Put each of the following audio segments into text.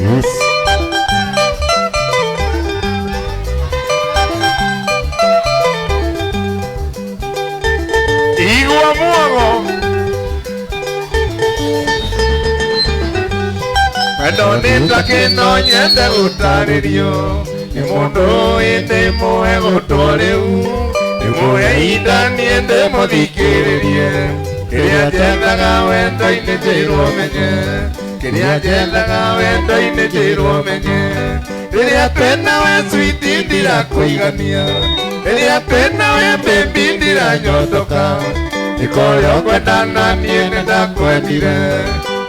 Yes. Igua mwago. Wendo nĩ ta kĩno nyende gũtarĩrio nĩ mũndũ ĩndĩ mũhe gũtwo rĩu ndĩmũhe ihinda niĩ ndĩmũthikĩrĩrie kĩrĩa njendaga wendo-inĩ njĩrwo menye kĩrĩa njendaga wendo-inĩ njĩrwo menye rĩrĩa twĩnawe switi ndirakũigania rĩrĩa twĩnawe baby ndiranyotoka nĩkorĩa ũkwenda na niĩ nĩndakwendire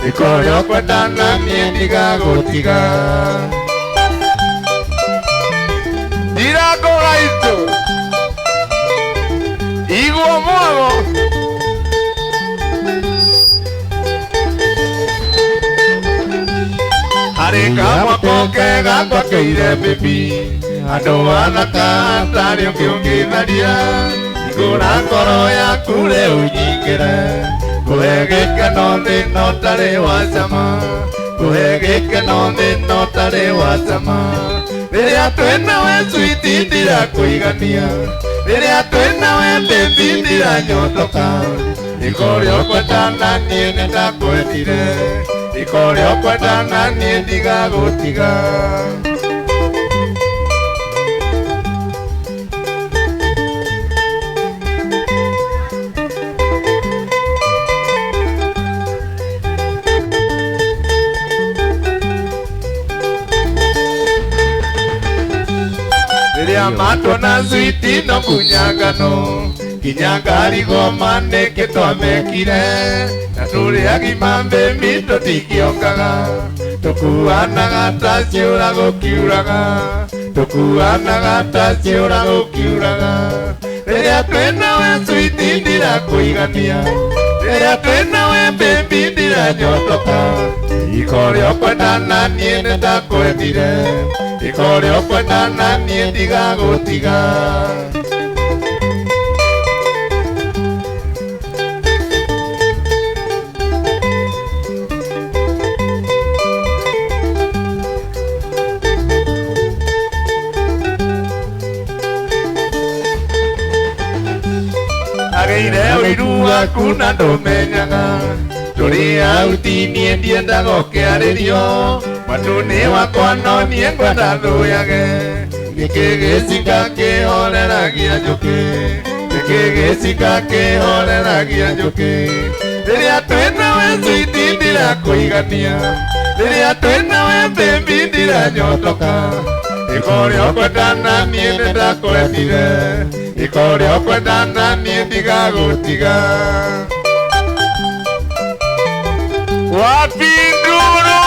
nĩkorĩa ũkwenda na niĩ ndigagũtiga ndirakũgaitũ igua mwago harĩ kamwako kega ngwakeire baby andũ athaka tarĩ ũngĩ ũngĩtharia igũra ngoro yaku rĩu nyingĩre ngũhe gĩkeno thĩ no tarĩ wa cama ngũhe gĩkeno thĩ no tarĩ wa cama rĩrĩa twĩnawe switi ndirakũigania rĩrĩa twĩnawe baby ndiranyotoka nĩkũrĩa ũkwenda na niĩ nĩndakwendire nĩkũrĩa ũkwenda na niĩ ndigagũtiga. Rĩrĩa matwona switi no kunyangano nginya ngarigwo ma nĩkĩ twamekire na tũrĩ agima baby tũtingĩokaga tũkuanaga ta ciũra gũkiuraga tũkuanaga ta ciũra gũkiuraga rĩrĩa twĩnawe switi ndirakũigania rĩrĩa twĩnawe baby ndiranyotoka ikorĩa ũkwenda na niĩ nĩndakwendire ikorĩa ũkwenda na niĩ ndigagũtiga. Agĩire ũiru waku na ndũmenyaga tũrĩ auti niĩ ndiendaga ũkĩarĩrio mwendũ-inĩ wakwa no niĩ ngwenda thũyage nĩkĩ gĩcinga kĩhoreragia njũkĩ nĩkĩ gĩcinga kĩhoreragia njũkĩ rĩrĩa twĩnawe switi ndirakũigania rĩrĩa twĩnawe baby ndiranyotoka nĩkũrĩa ũkwenda na niĩ nĩndakwendire nĩkũrĩa ũkwenda na niĩ ndigagũtiga. Wapi nduru?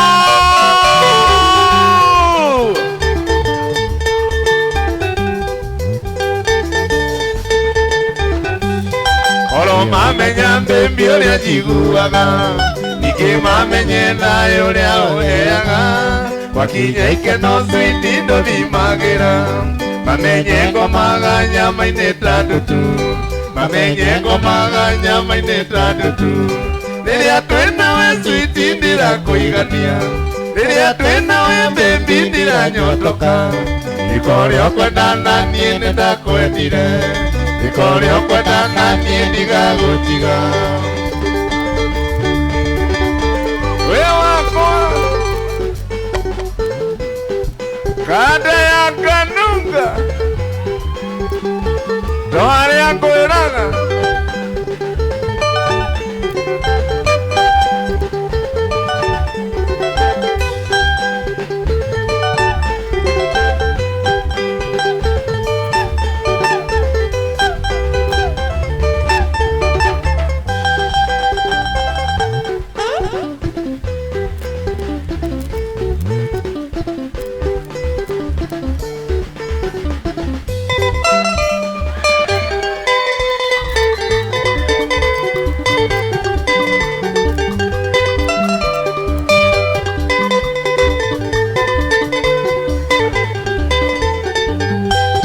Oro mamenya baby ũrĩa njiguaga ningĩ mamenye thayũ ũrĩa ũheaga gwakinya ikeno switi ndũthimagĩra mamenye ngomaga nyama-inĩ ta ndutu mamenye ngomaga nyama-inĩ ta ndutu rĩrĩa twĩnawe switi ndirakũigania rĩrĩa twĩnawe baby ndiranyotoka nĩkũrĩa ũkwenda na niĩ nĩndakwendire nĩkũrĩa ũkwenda na niĩ ndigagũtiga. Wĩ wakwa kanda ya kanunga to harĩa ngwĩraga.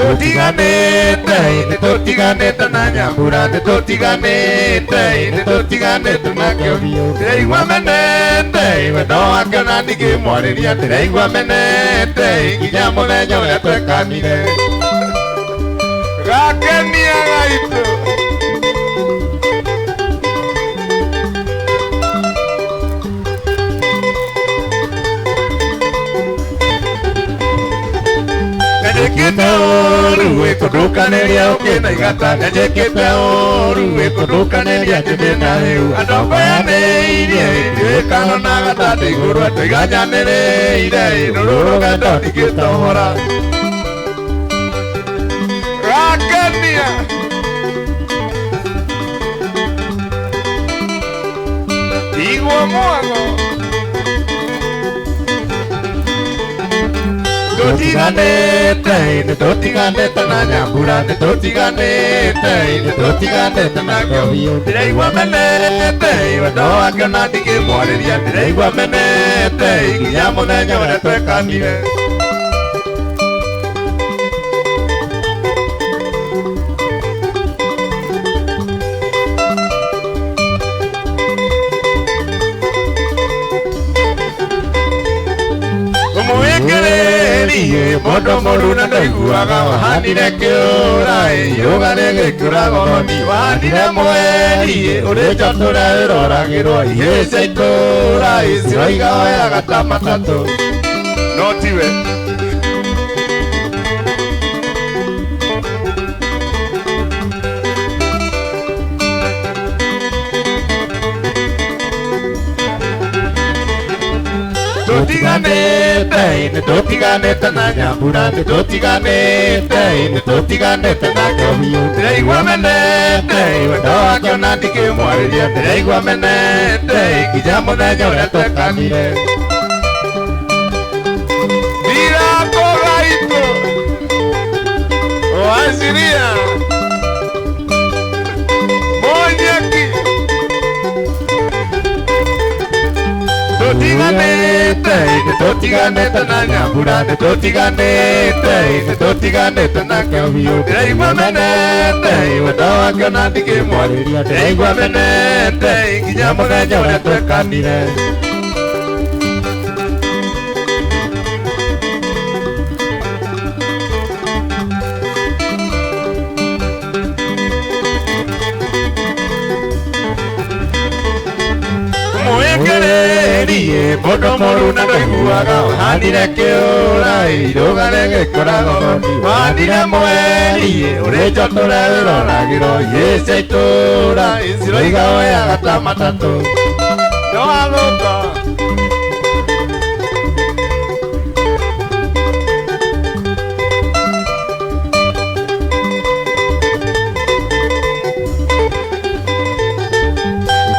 Tutiganĩte, nĩtũtiganĩte na Nyambura, nĩtũtiganĩte, nĩtũtiganĩte na Kĩobio. Ndĩraigua menete wendo wake ona ndingĩmwarĩria, ndĩraigua menete nginya mũthenya ũrĩa twekanire. Gakenia gaitũ. Njĩkĩte ũũru wĩkũndũkanĩria ũkĩna igata, njĩkĩte ũũru wĩkũndũkanĩria ndĩ na rĩu. Andũ ngoyanĩirie ndiũĩkano na gata igũrũ, andũ iganyanĩrĩire rũrũ rũgendo ndingĩtohora. Gakenia. Igua mwago. Tũtiganĩte, nĩtũtiganĩte na Nyambura, nĩtũtiganĩte, nĩtũtiganĩte na Kĩobio. Ndĩraigua menete wendo wake ona ndingĩmwarĩria, ndĩraigua menete nginya mũthenya ũrĩa twekanire. Mũndũ mũru na ndaiguaga, wahanire kĩũra yũga rĩgĩkĩũraga thoni, wahanire mweri ũrĩ njatũra ĩroragĩrwo, ihĩĩ cia itũũra ciroiga oyaga ta matatũ. No tiwe. Tũtiganĩte, nĩtũtiganĩte na Nyambura, nĩtũtiganĩte, nĩtũtiganĩte na Kĩobio. Ndĩraigua menete wendo wake ona ndingĩmwarĩria, ndĩraigua menete nginya mũthenya ũrĩa twekanire. Ndirakũgaitũ waciria Mũnyeki. Tũtiganĩte, nĩtũtiganĩte na Nyambura, nĩtũtiganĩte, nĩtũtiganĩte na Kĩobio. Ndĩraigua menete wendo wake ona ndingĩmwarĩria, ndĩraigua menete nginya mũthenya ũrĩa twekanire. Mũĩkĩrĩrie mũndũ mũru na ndaiguaga, wahanire kĩũra irũga rĩgĩkũraga thoni, wahanire mweri ũrĩ njatũra ĩroragĩrwo, ihĩĩ cia itũũra ciroiga oyaga ta matatũ. No athũka.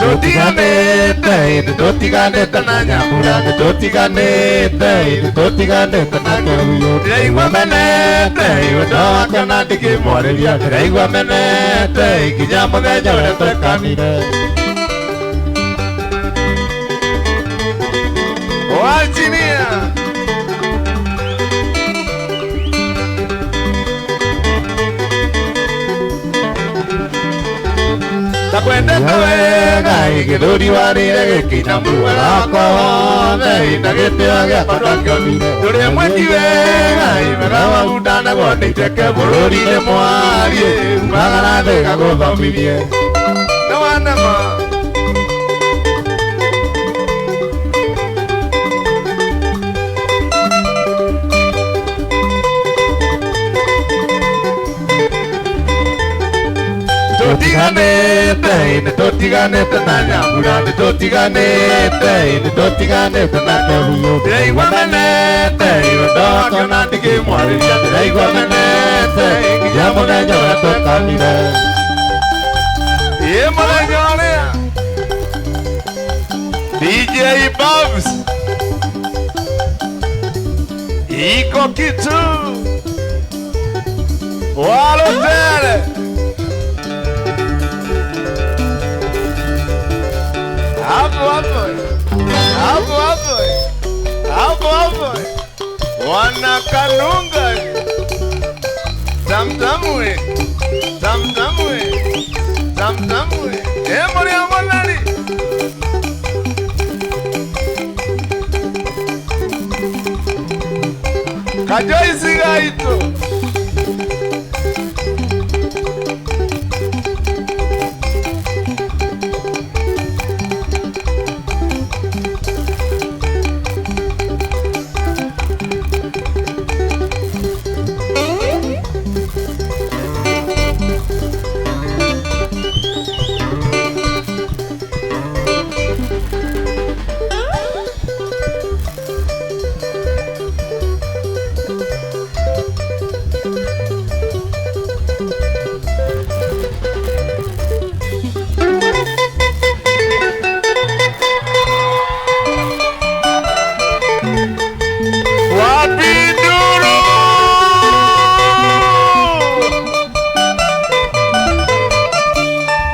Tũtiganĩte, nĩtũtiganĩte na Nyambura, nĩtũtiganĩte, nĩtũtiganĩte na Kĩobio. Ndĩraigua menete wendo wake ona ndingĩmwarĩria, ndĩraigua menete nginya mũthenya ũrĩa twekanire. Wachilia. Ndakwendete wega gĩthũri warĩre gĩkĩinamu, wega wakwa wothe na gĩtĩo gĩakwa ndakĩonire. Ndũrĩ mwĩki wega wega waku ndanaguo nĩ iteke bũrũri-inĩ mwariĩ, umagara thĩ ngagũthomithie. Nĩ wanema. Tũtiganĩte, nĩtũtiganĩte na Nyambura, nĩtũtiganĩte, nĩtũtiganĩte na Kĩobio. Ndĩraigua menete wendo wake ona ndingĩmwarĩria, ndĩraigua menete nginya mũthenya ũrĩa twekanire. Ĩ mũthenya ũrĩa DJ Babs iko kitu Walotere. Hapo hapo. Hapo hapo. Hapo hapo. Wanakanunga. Tamtamwe tamtamwe tamtamwe emori amonari Kajoisi gaito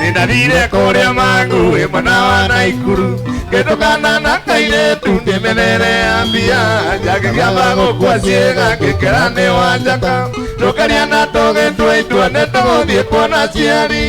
Nindire kuria mangu e mwana wa Naikuru ngĩtũkana na kairĩtu ndĩmenere ambia njage kĩamba gũkua ciĩga ngĩkĩra nĩ wa njaka tũkaria na tũgĩtua itua nĩ tũgũthiĩ kuona aciari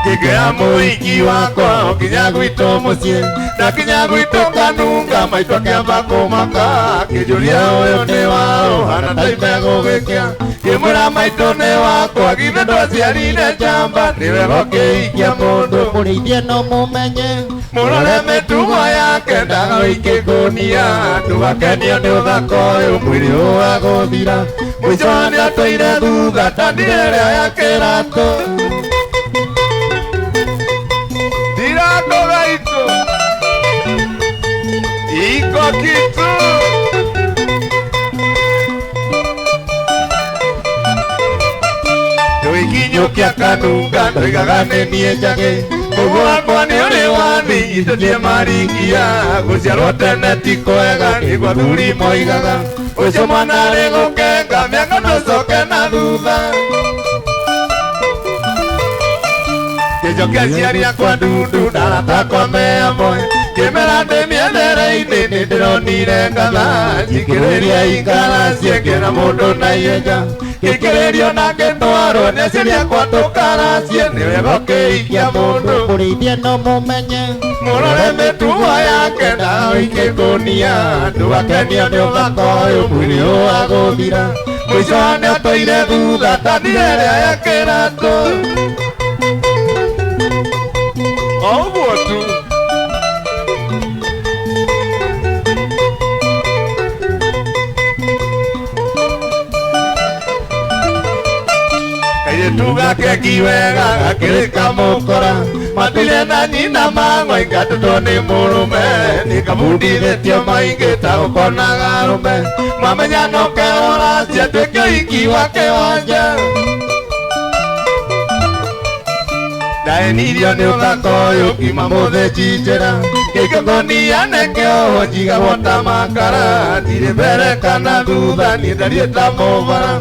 ngĩkĩra mũhiki wakwa o nginya gwitũ mũciĩ ndakinya gwitũ kanunga maitũ akĩamba kũmaka akĩnjũria ũyũ nĩ waũ hana ta itegũgĩkĩa ngĩmwĩra maitũ nĩ wakwa githĩ ndwaciarire njamba nĩ wega ũkĩhikia mũndũ mũrĩithie no mũmenye mũrore mĩtugo yake ndagũikie ngũnia ndũgakenio nĩ ũthaka ũyũ mwĩrĩ ũgagũthira mũico nĩatũire thutha ta ndira ĩrĩa ya kĩratũ Ndirako gaitũ iko kitu Tũikinyũkia kanunga ndoigaga nĩ niĩ njagĩ ũguo wakwa nĩ ũrĩ wani itũtie maringia gũciarwo tene ti kwega nĩguo athuri moigaga ũcio mwana arĩ gũkenga mĩaka ndũcoke na thutha ngĩcokia aciari akwa ndundu na arata akwa me amwe ngĩmera ndĩ mĩethere-inĩ nĩ ndĩronire ngatha njikĩrĩria ingaracie ngĩona mũndũ na ihenya ngĩkĩrĩrio na ngĩtwarwo nĩ aciari akwa tũkaracie nĩ wega ũkĩhikia mũndũ mũrĩithie no mũmenye mũrore mĩtugo yake ndagũikie ngũnia ndũgakenio nĩ ũthaka ũyũ mwĩrĩ ũgagũthira mũico nĩatũire thutha ta ndira ĩrĩa ya kĩratũ o ũguo tu kairĩtu gake kiwega gakĩrĩka mũkora matire na nyina mang'wa ingatĩtwo nĩ mũrũme nĩkabundithĩtio maingĩ ta gũkonaga arũme mamenya no keũracia tuĩke ũhiki wa kĩwanja ndaenirio nĩ ũthaka ũyũ ngiuma mũthĩnji njĩra ngĩkĩngũnia nĩkĩohwo njigagwo ta makara ndirĩ mbere kana thutha niĩ ndariĩ ta mũbara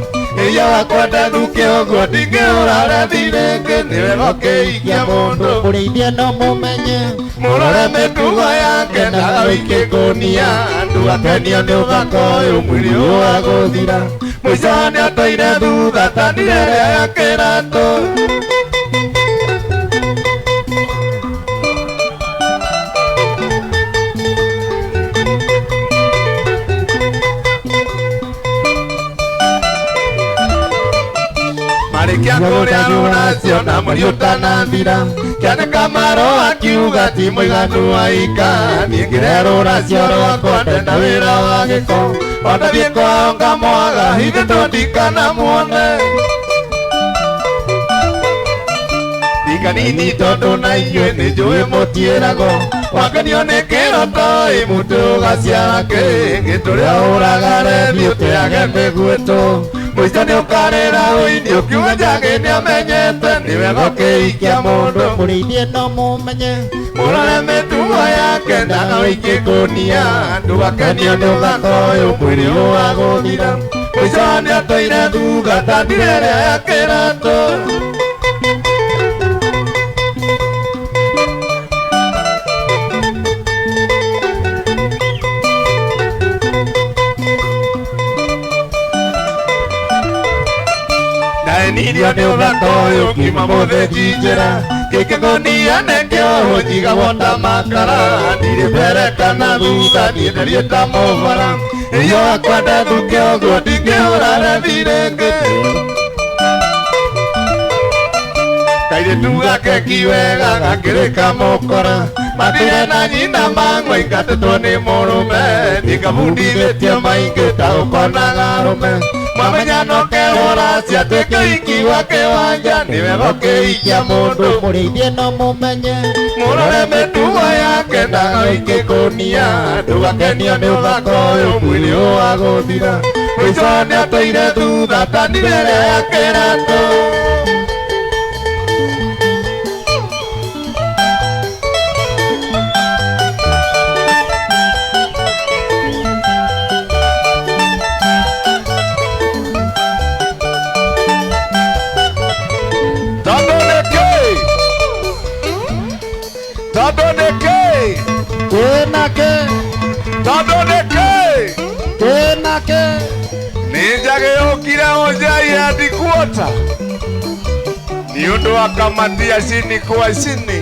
ĩia wakwa ndathuke ũguo ndingĩhũra rethi rĩngĩ nĩ wega ũkĩhikia mũndũ mũrĩithie no mũmenye mũrore mĩtugo yake ndagũikie ngũnia ndũgakenio nĩ ũthaka ũyũ mwĩrĩ ũgagũthira mũico nĩatũire thutha ta ndira ĩrĩa ya kĩratũ Marĩkia kũrĩa rũracio na mweri ũtanathira kĩanĩka marũa akiuga ti mũiganu wa ika niĩ ngĩre rũracio rwakwa ndenda wĩra wa gĩko ona thiĩ kwao ngamwaga ithe tondikanamuone Ndikanini tondũ na inyuĩ nĩ njũĩ mũtiĩragwo wakenio nĩ kĩroto ĩ mũtĩ ũgaciara kĩ gĩtũrĩa ũraga rethi ũteage mĩguĩtũ mũico nĩ ũkarĩra ũini ũkiuga njagĩ nĩamenyete nĩ wega ũkĩhikia mũndũ mũrĩithie no mũmenye mũrore mĩtugo yake ndagũikie ngũnia ndũgakenio nĩ ũthaka ũyũ mwĩrĩ ũgagũthira mũico nĩatũire thutha ta ndira ĩrĩa ya kĩratũ Ndakenirio nĩ ũthaka ũyũ ngiuma mũthĩnji njĩra gĩkĩng'onia nekĩo njigagwo ta makara ndirĩ mbere kana thutha niĩ ndariĩ ta mũbara irio wakwa ndathuke ũguo ndingĩhũra rethi rĩngĩ kairĩtu gake kiwega gakĩrĩka mũkora matire na nyina mang'wa ingatĩtwo nĩ mũrũme ningabundithĩtio maingĩ ta ũkonaga arũme mwamenya no kerũra ciatuĩke iki wa kĩwanja nĩ wega ũkĩhikia mũndũ Mũrĩithie no mũmenye mũrore mĩtugo yake ndagaike kũnia ndũgakenio nĩ ũthaka ũyũ mwĩrĩ ũyũ wa gũthira mũico nĩatũire thutha ta ndirere ya kĩratũ. Tondũ nĩkĩ? Kĩna kĩ? Tondũ nĩkĩ? Kĩna kĩ? Nĩ njagĩũkire ũnjai handikuota nĩ ũndũ wa kamati ya chini kwa chini.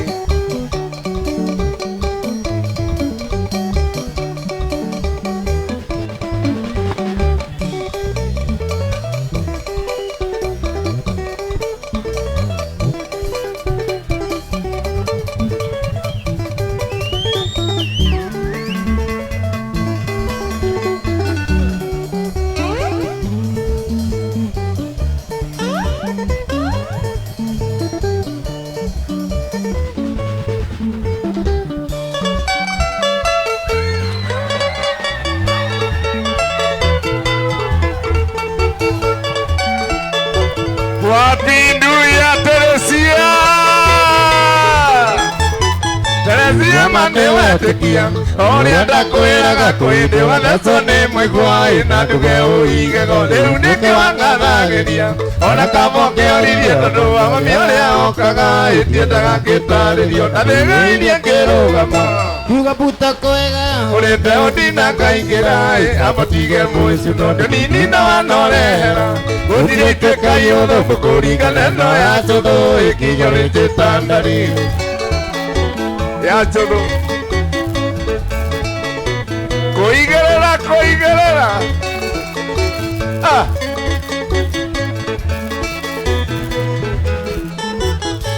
Wapinduya Teresia Teresia mane wetĩkia ũrĩa ndakwĩraga kwĩndĩ wathecwo nĩ mũigua na nduge ũigego rĩu nĩkĩ wangathagĩria ona kaba ũkĩoririe tondũ wa mami ũrĩa okaga ĩtiendaga ngĩtarĩrio ndathĩgĩirie ngĩrũgama Kiuga buta kwega ũrĩ mbeũ ndinakaingĩra abotige mũicu tondũ nini na wanorehera gũtirĩ ituĩka iũthũkũ kũringana no ya cũthũ ĩkinyũrĩte tandari ya cũthũ kũigĩrĩra kũigĩrĩra ah.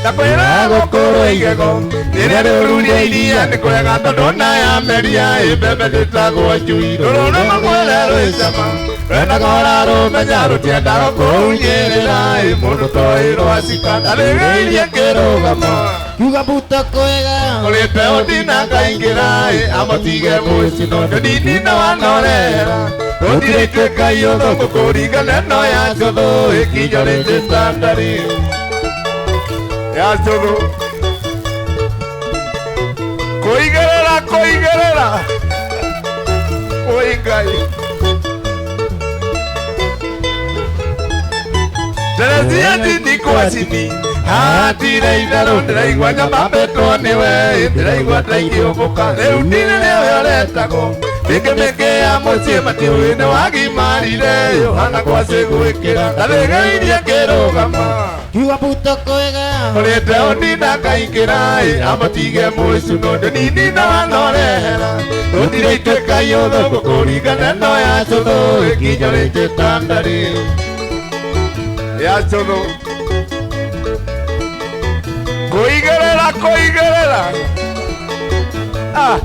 Ndakwĩra gũkũrwo igego rĩrĩa rĩũru rĩa iria nĩ kwega tondũ na yameria ĩ mbembe ndĩtagwo njui rũrũrũma mwere rwĩ cama rwendaga ũrarũmenya rũtiendaga kũhunyĩrĩra ĩ mũndũ toĩ rwacika ndathĩgĩirie ngĩrũgama Kiuga buta kwega kũrĩ mbeũ ndinakaingĩra ĩ amotige mũici tondũ nini na wanorehera gũtirĩ ituĩka iũthũkũ kũringana no ya cũthũ ĩkinyũrĩte tandari ya cũthũ kũigĩrĩra kũigĩrĩra ũi Ngai Teresia chini kwa chini hatire itherũ ndĩraigua nyamambĩtwo nĩwe ndĩraigua ndaingĩũmbũka rĩu ndini nĩwe ũretagwo mĩkĩ ya mũciĩ matiũĩ nĩ wagimarire Yohana gwacĩ gwĩkĩra ndathĩgĩirie ngĩrũgama Kiuga buta kwega kũrĩ mbeũ ndinakaingĩra amotige mũicu tondũ nini na wanorehera gũtirĩ ituĩka iũthũkũ kũringana no ya cũthũ ĩkinyũrĩte tandari ya cũthũ kũigĩrĩra kũigĩrĩra ah.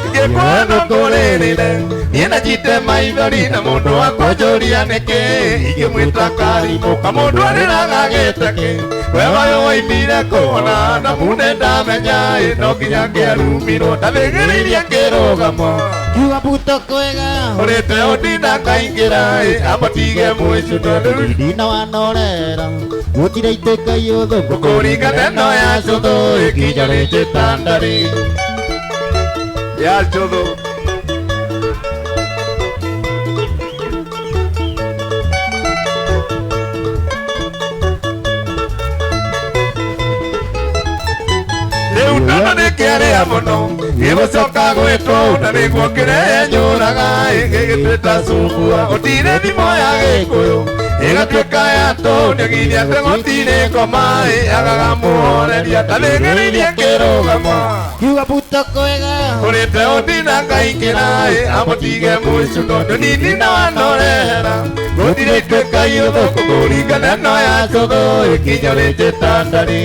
Ingĩkuona ngũrĩrĩre niĩ najite maithori na mũndũ wakwa njũria nĩkĩ ingĩmwĩta karimũ kamũndũ arĩraga gĩteke we wayũ waimire kũ ona na mune ndamenya ĩ no nginya ngĩarumirwo ndathĩgĩrĩirie ngĩrũgama Kiuga buta kwega kũrĩ mbeũ ndinakaingĩra ĩ amotige mũicu tondũ ndina wanorera gũtirĩ ituĩka iũthũkũ kũringana no ya cũthũ ĩkinyũrĩte tandari ya cũthũ Rĩu tondũ nĩ Gĩkĩarĩa mũno gĩgũcoka gwĩtwo na nĩguo kĩrenyũraga gĩgĩtuĩta cumbua gũtirĩ thimo ya Gĩkũyũ ĩgatuĩka ya tũũ nĩgiria atĩ gũtirĩ ngoma agaga mũhoreria tathĩng'ĩrĩirie kĩrũgamo Kiuga buto kwega ũrĩte ũtina ngaingĩra amũtige mũico tondũ nini na wanorehera gũtirĩ ituĩka iũthũkũ kũringana no ya cũthũ ĩkinyũrĩte tandari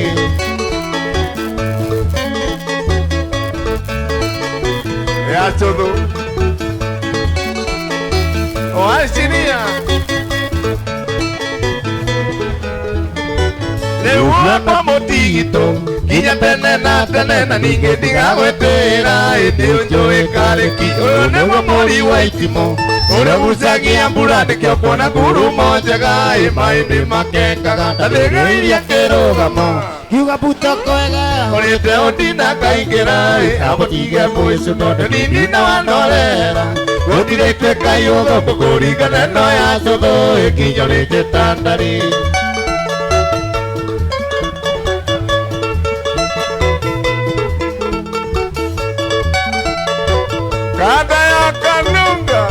ya cũthũ oacinia rĩu wakwa mũtigitũ nginya tene na tene na ningĩ ndigagwĩtĩĩra ĩndĩ ũnjũĩ karĩki ũyũ nĩguo mũri wa itimũ ũrĩa ũgucagia mbura nĩkĩo kuona ngurumo njega ĩ maĩ nĩmakengaga ndathĩgĩrĩirie kĩrũgamo Kiuga buto kwega ũrĩte ũtina kaingĩra amũtige mũico tondũ nini na wanorehera gũtirĩ ituĩka iũthũkũ kũringana no ya cũthũ ĩkinyũrĩte tandari Kanda ya Kanunga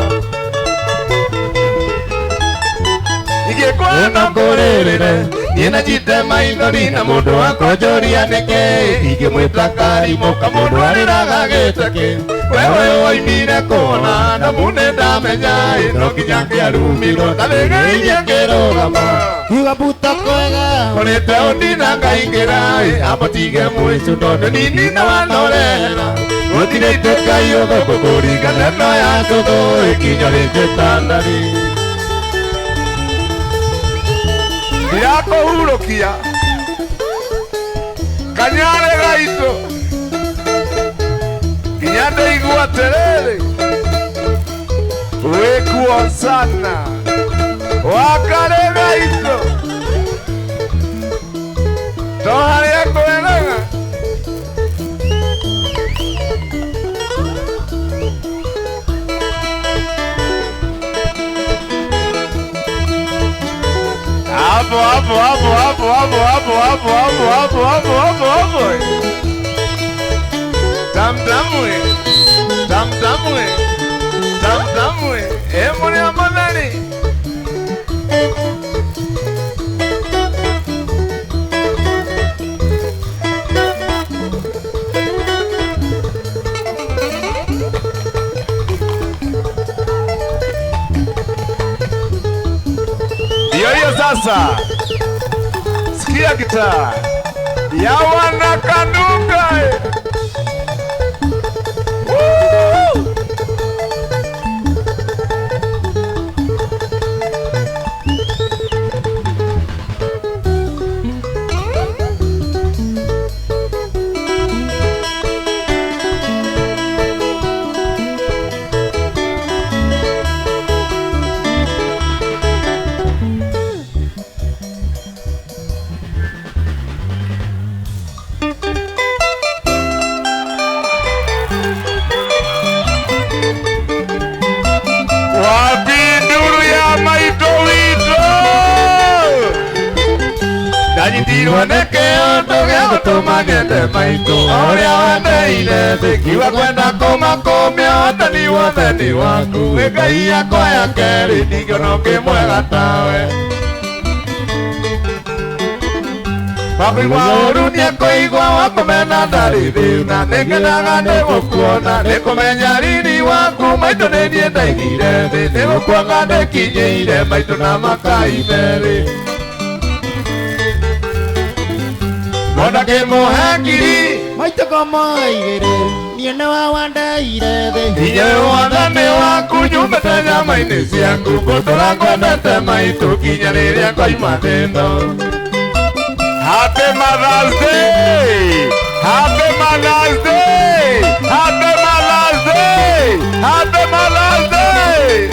ingĩkwenda ngũrĩrĩre niĩ na njite maithori na mũndũ wakũnjũria nĩkĩ ingĩmwĩta karimũ kamũndũ arĩraga gĩtĩkĩ we ũyũ woimire kuona na mũnĩ ndamenya no nginya ngĩarumirwo ndathĩgĩrĩirie ngĩrũgama Kiuga buto kwega ũrĩte ũtina ngaingĩra amũtige mũico tondũ nini na wanorehera gũtirĩ ituĩka iũthũkũ kũringana no ya cũthũ ĩkinyũrĩte tandari ndirakũhurũkia kanyarĩ gaitũ nginya ndaigua atĩrĩrĩ wĩkuo sana wakarĩ gaitũ to harĩa kwĩraga hapo hapo hapo hapo hapo hapo hapo hapo hapo hapo hapo hapo tam tamwe tam tamwe tam tamwe emore amadani Hiyo sasa sikia gitaa ya wana Kanunga. Woo! Ndanyitirwo nĩ kĩũndũ gĩa gũtũma nyende maitũ ũrĩa wandeire thĩ ngiuga kwenda kũmakũmia wathani wothe nĩ waku wĩ Ngai yakwa ya kerĩ ndingĩona ũngĩ mwega tawe Wakũigua ũũru nĩekũigua wakũmena ndarĩ thĩna nĩngenaga nĩgũkuona nĩkũmenya riri waku maitũ nĩ niĩ ndaigire thĩ nĩgũkuona ndĩkinyĩire maitũ na makai merĩ Mona kĩmũhe ngiri Maitũ koma igĩrĩ niĩ nĩwe wandeire thĩ hinya wothe nĩ waku nyumĩte nyama-inĩ ciaku ngũtũra ngwendete maitũ nginya rĩrĩa ngoima thĩ ĩno Happy Mother's Day! Happy Mother's Day! Happy Mother's Day! Happy Mother's Day!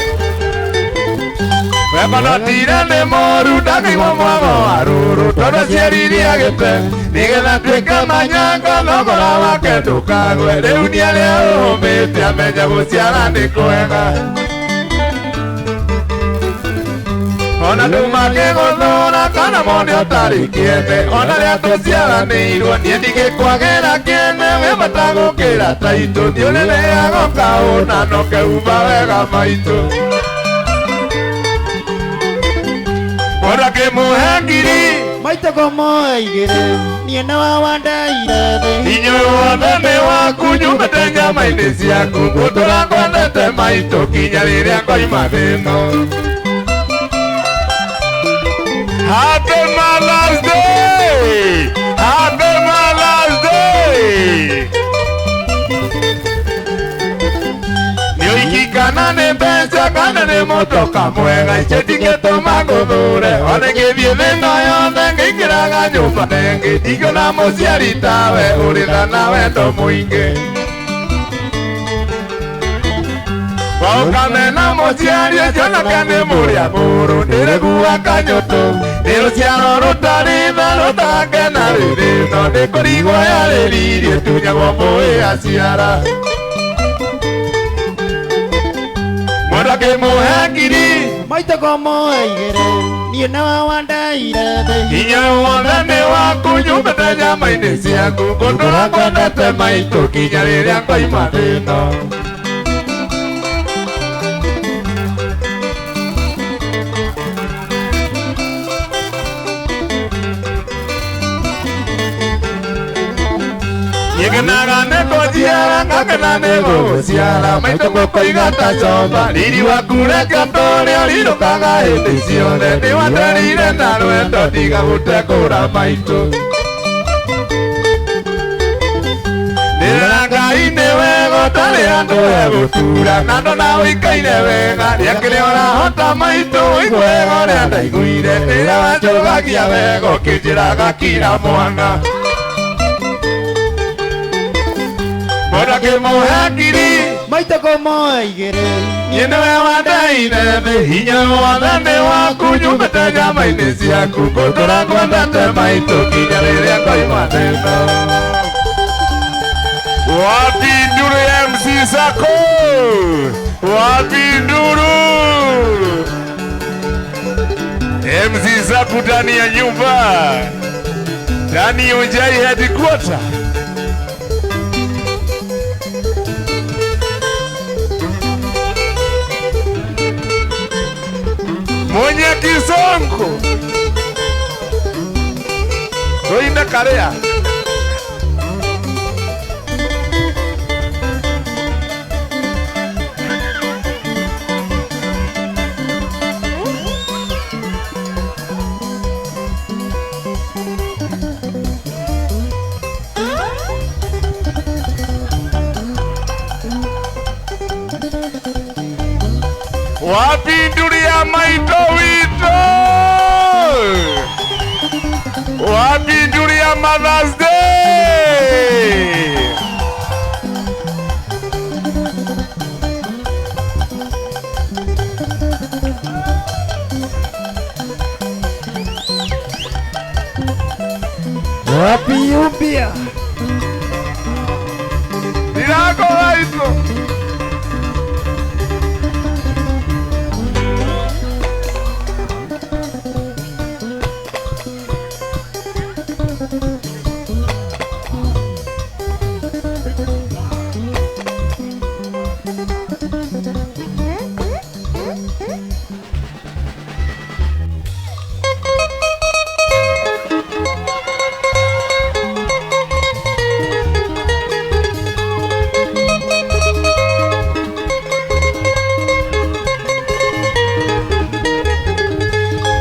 Wembanotire nĩ mũru ndakĩigua mwago wa rũrũ tondũ ciaririe agĩte nĩgetha nduĩke manyanga thogora wake ndũkagwe rĩu nĩ arĩa ũhũmĩte amenye gũciara nĩ kwega ona andũ makĩgũthũra kana mone ũtarĩ kĩene ona rĩa tũciaranĩirwo niĩ ndingĩkwagĩra kĩene wĩ bata bata gũkĩra taitũ ndiũrĩrĩago kaũna no keuma wega maitũ Mũndũ akĩmũhe ngiri Maitũ komoigire niĩ nĩwe wandeire thĩ Hinya wothe nĩ waku nyumĩte nyama-inĩ ciaku ngũtũra ngwendete maitũ kinya rĩrĩa ngoima thĩ ĩno. Happy Mother's Day! Happy Mother's Day! Nĩ kana nĩ mbeca kana nĩ mũtoka mwega icio tingĩtũma ngũthũre ona ngĩthiĩ thĩ ĩno yothe ngĩingĩraga nyũmba nengĩ ndingĩona mũciari tawe ũrĩ tha na wendo mũingĩ. Waũkamena mũciari ũcio nake nĩ mũrĩa mũũru ndĩrĩgua kanyũtũ nĩ rũciaro rũtarĩ tha rũtangena rĩrĩ no nĩ kũrigwo yarĩririe tunyagwo mbũĩ aciara. Mũndũ akĩmũhe ngiri Maitũ komoigire niĩ nĩwe wandeire thĩ Hinya wothe nĩ waku nyumĩte nyama-inĩ ciaku ngũtũra ngwendete maitũ kinya rĩrĩa ngoima thĩ ĩno. Ngenaga nĩ kũnjiara ngakena nĩ gũgũciara maitũ ngũkũiga ta comba riri waku reke tũrĩa ũrirũkaga hĩndĩ ciothe nĩwanderire na rwendo ndiga gũtekũra maitũ. Ndĩrera Ngai nĩ wega ũtarĩ andũ egũtura na ndona ũikaire wega rĩakĩrĩa ũrahota maitũ ũigue wega ũrĩa ndaiguire rĩrĩa wanjũgagia wega ũkĩnjĩraga kira mwana. Mũndũ akĩmũhe ngiri Maitũ komoigire niĩ nĩwe wandeire thĩ hinya wothe nĩ waku nyumĩte nyama-inĩ ciaku ngũtũra ngwendete maitũ kinya rĩrĩa ngoima thĩ ĩno. Wapi nduru ya MC Sako? Wapi nduru? MC Sako ndani ya nyumba, ndani ya Ujai headquarter. Mwenye kisongo toinda karea Wapi nduru ya maitũ witũ? Wapi nduru ya Mother's Day? Wapi umbia? Ndirago maitũ.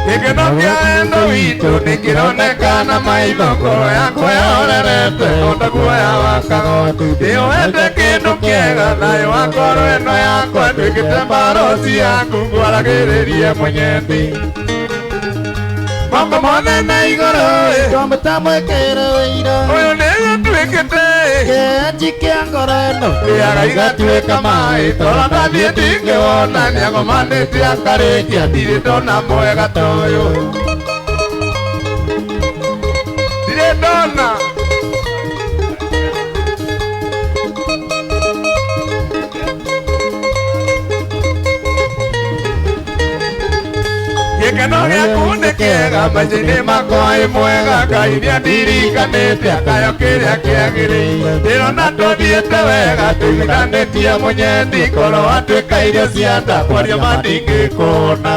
Gĩkeno kĩa wendo witũ nĩkĩronekana maitho ngoro yakwa yahorerete o ta guoya wa kagondu ndĩyoete kĩndũ kĩega thayũ wa ngoro ĩno yakwa nduĩkĩte mbaroci yaku ngwaragĩrĩrie mwenyethi moko mothe na igũrũ Twamũtamwĩkĩre wĩira ũyũ nĩgũtuĩkĩte kĩanji kĩa ngoro ĩno rĩaga igatuĩka maĩ toro ndathiĩ ndingĩwona nĩagomanĩte akarĩkia ndirĩ ndona mwega ta ũyũ ndirĩ ndona. Gĩkeno gĩaku nĩ kĩega maica-inĩ makwa ĩ mwega Ngai nĩandirikanĩte akayo kĩrĩa kĩagĩrĩire ndĩrona tũthiĩte wega tũiguithanĩtie mũnyendi korwo watuĩka irio cia nda kwaria ma ndingĩkũna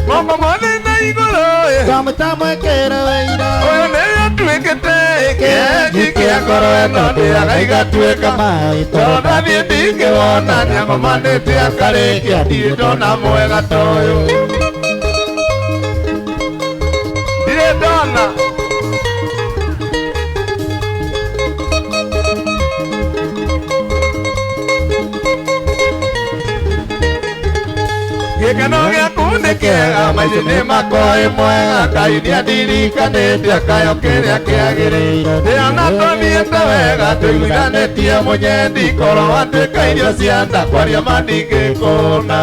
moko mothe na igũrũ Twamũtamwĩkĩra wĩira ũyũ nĩwe atuĩkĩte kĩenji kĩa ngoro ĩno ndĩaga igatuĩka maĩ tondũ ndathiĩ ndingĩwona nĩagomanĩte akarĩkia ndirĩ ndona mwega ta ũyũ ndirĩ ndona gĩkeno gĩaku nĩ kĩega maica-inĩ makwa ĩ mwega Ngai nĩandirikanĩte akayo kĩrĩa kĩagĩrĩire ndĩrona tũthiĩte wega tũiguithanĩtie mũnyendi korwo watuĩka irio cia nda kwaria ma ndingĩkũna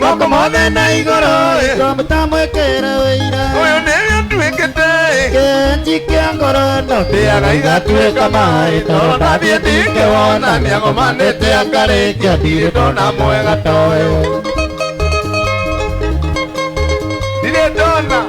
moko mothe na igũrũ Twamũtamwĩkĩra wĩira ũyũ nĩwe atuĩkĩte kĩenji kĩa ngoro ĩno ndĩaga igatuĩka maĩ tondũ ndathiĩ ndingĩwona nĩagomanĩte akarĩkia ndirĩ ndona mwega ta ũyũ ndirĩ ndona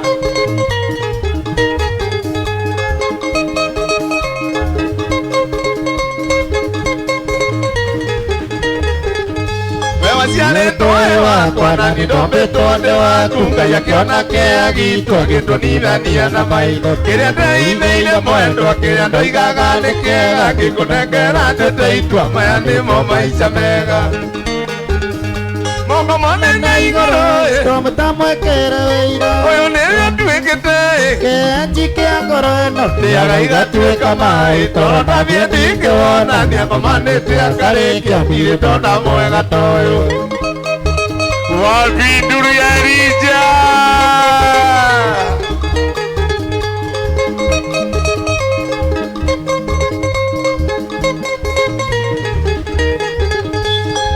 we waciarĩtwo wĩ wakwa na niĩ ndombĩtwo ndĩ waku Ngai akĩona kĩea gitũ agĩtũninania na maitho kĩrĩa ndeithĩire mwendwa kĩrĩa ndoigaga nĩ kĩega ngĩkũnengera nduĩte itua maya nĩmo maica mega moko mothe na igũrũ Twamũtamwĩkĩra wĩira ũyũ nĩwe atuĩkĩte kĩenji kĩa ngoro ĩno ndĩaga igatuĩka maĩ tondũ ndathiĩ ndingĩwona nĩagomanĩte akarĩkia ndirĩ ndona mwega ta ũyũ Wabinduru ya Rija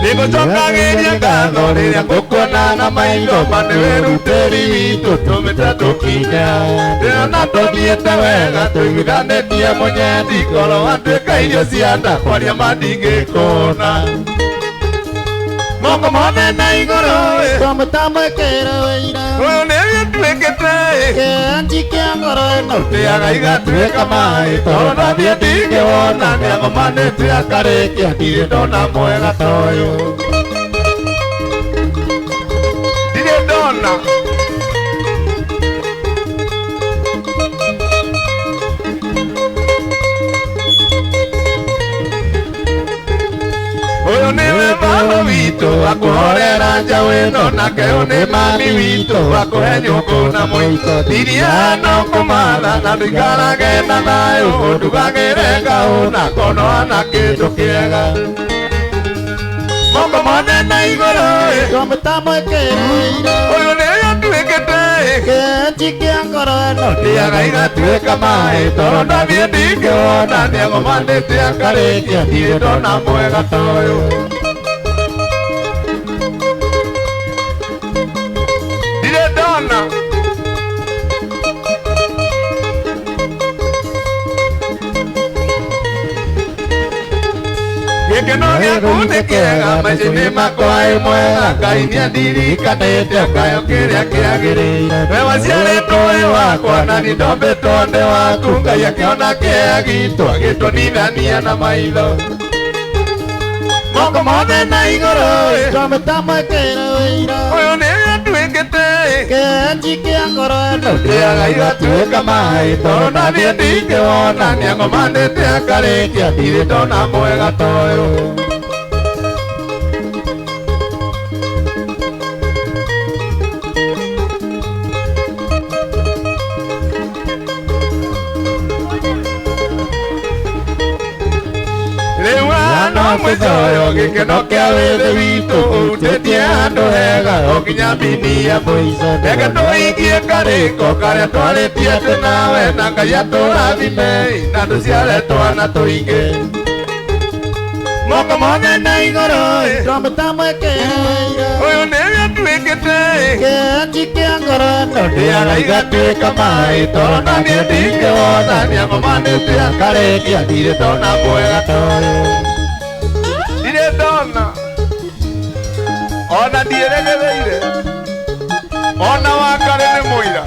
nĩngũcokagĩria ngatho rĩrĩa ngũkuona na maitho ma nĩ wĩrutĩri witũ tũmĩte tũkinya ndĩrona tũthiĩte wega tũiguithanĩtie mũnyendi korwo watuĩka irio cia nda kwaria ma ndingĩkũna moko mothe na igũrũ Twamũtamwĩkĩra wĩira ũyũ nĩwe atuĩkĩte kĩenji kĩa ngoro ĩno ndĩaga igatuĩka maĩ tondũ ndathiĩ ndingĩwona nĩagomanĩte akarĩkia ndirĩ ndona mwega ta ũyũ ndirĩ ndona ũyũ nĩwe baba witũ akũhorera njaũ ĩno nake ũyũ nĩ mami witũ akũhe nyũngũ na mũiko iria no kũmatha na ndũikarage na thayũ ũndugagĩre ngaũ na kono na kĩndũ kĩega moko mothe na igũrũ Twamũtamwĩkĩra wĩira ũyũ nĩwe atuĩkĩte kĩenji kĩa ngoro ĩno ndĩaga igatuĩka maĩ tondũ ndathiĩ ndingĩwona nĩagomanĩte akarĩkia ndirĩ ndona mwega ta ũyũ ndirĩ ndona gĩkeno gĩaku nĩ kĩega maica-inĩ makwa ĩ mwega Ngai nĩandirikanĩte akayo kĩrĩa kĩagĩrĩire we waciarĩtwo wĩ wakwa na niĩ ndombĩtwo ndĩ waku Ngai akĩona kĩea gitũ agĩtũninania na maitho moko mothe na igũrũ Twamũtamwĩkĩra wĩira ũyũ nĩwe atuĩkĩte kĩenji kĩa ngoro ĩno ndĩaga igatuĩka maĩ tondũ ndathiĩ ndingĩwona nĩagomanĩte akarĩkia ndirĩ ndona mwega ta ũyũ rĩu no mwĩcoyo gĩkeno kĩa wĩthĩ witũ ũrutĩtie handũ hega o nginya mbini ya mũico reke tũhingie karĩko karĩa twarĩtie atĩ nawe na Ngai atũrathime na tũciare twana tũingĩ moko mothe na igũrũ Twamũtamwĩkĩra wĩira ũyũ nĩwe atuĩkĩte kĩenji kĩa ngoro ĩno ndĩaga igatuĩka maĩ tondũ ndathiĩ ndingĩwona nĩagomanĩte akarĩkia ndirĩ ndona mwega ta ũyũ ndirĩ ndona ona ndiĩregereire. Ona wakare nĩ mũira.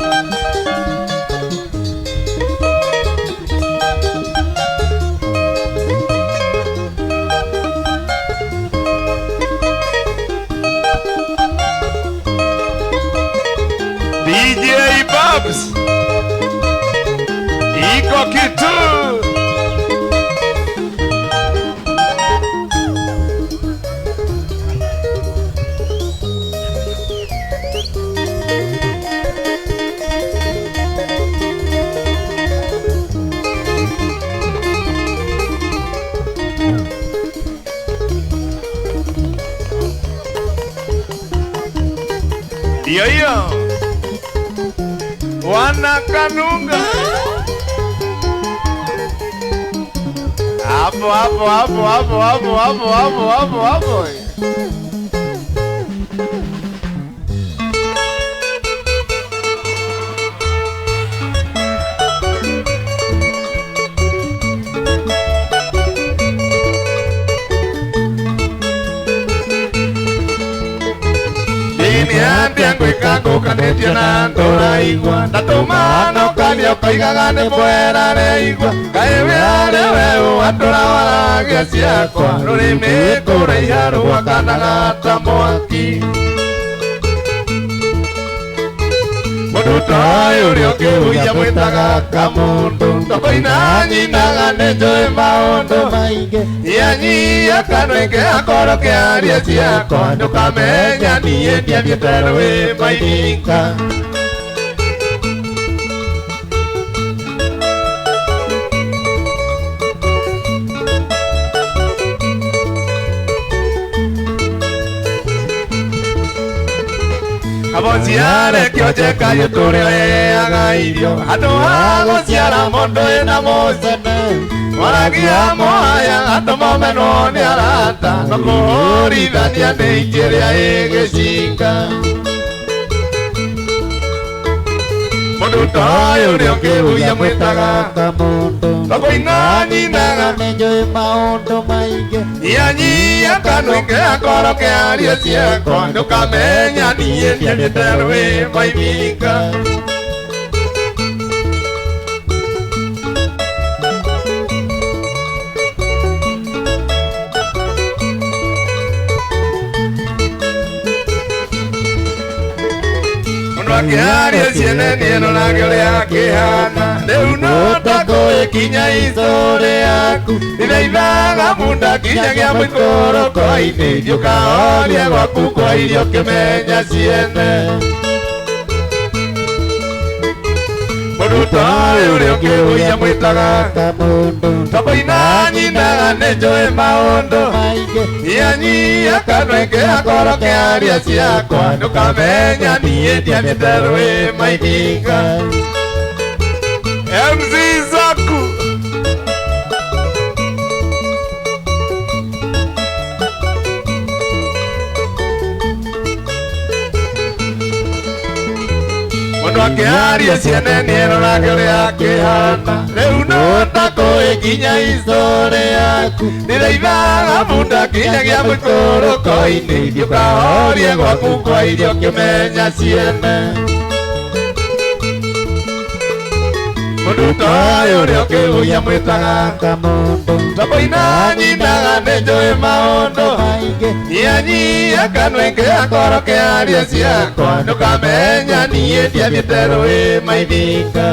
DJ Babs iko kitu. Iyo iyo wanakanunga hapo hapo hapo hapo hapo hapo hapo hapo hapo. Ngũkanĩtie na ndũraigua ndatũma no kaigaga nĩ mwera reigua kaĩ wĩarĩ weũ andũra waragia ciakwa rũrĩmĩ kũraiha rwakanaga ta mwaki mũndũ toĩ ũrĩa ũkĩhuia mwĩtaga kamũndũ tokoina nyinaga nĩ njũĩ maũndũ maingĩ nyia kanua akorwo kĩaria ciakwa ndũkamenya niĩ ndiathiĩte rũĩ mainika. Abociare kĩonjeka gĩtũrĩaga irio andũ a gũciara mũndũ ĩna mũcene waragia moya andũ momenwo nĩ arata no kũhũrithania nĩ ikĩrĩa ĩgĩcinga mũndũ toĩ ũrĩa ũkĩhuia mwĩtaga kamũndũ tokoina nyinaga nĩ njũĩ maũndũ maingĩ nyia kanua akorwo kĩaria ciakwa ndũkamenya niĩ ndiathiĩte rũĩ mainika. Akĩaria ciene nĩerorage ũrĩa akĩhana rĩu no ta kũĩkinya icũrĩ yaku ndĩraithaga munda nginyagia mũikũrũko-inĩ ndiũkaoria gwaku kwa irio kĩmenya ciene mũndũ toĩ ũrĩa ũkĩhuia mwĩtaga kamũndũ tokoina nyinaga nĩ njũĩ maũndũ maingĩ nyia kanua akorwo kĩaria ciakwa ndũkamenya niĩ ndiathiĩte rũĩ mainika. MC Zaku mũndũ akĩaria ciene nĩerorage ũrĩa akĩhana rĩu no ta kũĩkinya icũrĩ yaku ndĩraithaga munda nginyagia mũikũrũko-inĩ ndiũkahorie gwaku kwa irio kĩmenya ciene mũndũ toĩ ũrĩa ũkĩhuia mwĩtaga kamũndũ tokoina nyinaga nĩ njũĩ maũndũ maingĩ nyia kanua akorwo kĩaria ciakwa ndũkamenya niĩ ndiathiĩte rũĩ mainika.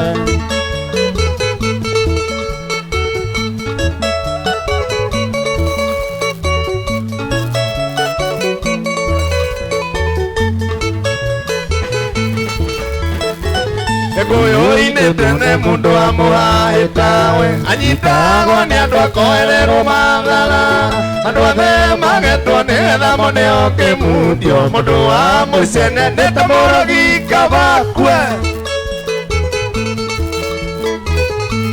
Gĩkũyũ-inĩ tene mũndũ amũhahĩtawe anyitagwo nĩ andũ akoererwo mathara andũ othe magetwo nĩgetha moneo kĩmundio mũndũ wa mũcene nĩ ta mũrogi kabakue